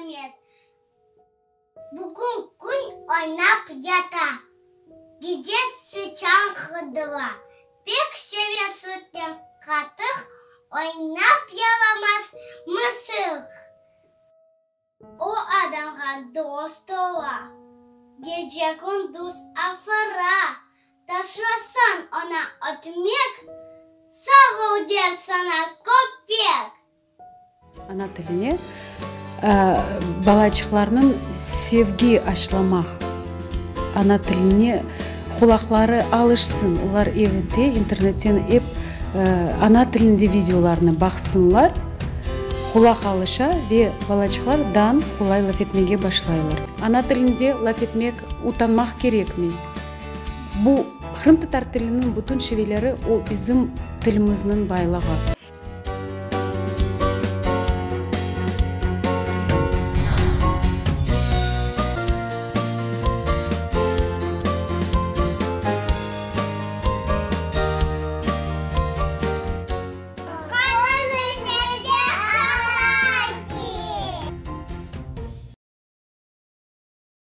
Amet. Bugün kün oynap yata, gece sıçan qıdıra. Pek seve sütten qatıq, oynap yaramaz mısıq. O adamğa dost ola, gece-kündüz afıra. Taşlasañ oña ötmek, sağ ol der saña köpek. Ana tiline balaçıqlarnıñ sevgi aşlamaq, ana tiline qulaqları alışsın, olar evde internetten ep ana tilinde videolarnı baqsınlar, qulaq alışa ve balaçıqlar dan qolay laf etmege başlaylar. Ana tilinde laf etmek utanmaq kerekmey. Bu qırımtatar tiliniñ bütün şiveleri o bizim tilimizniñ baylığı.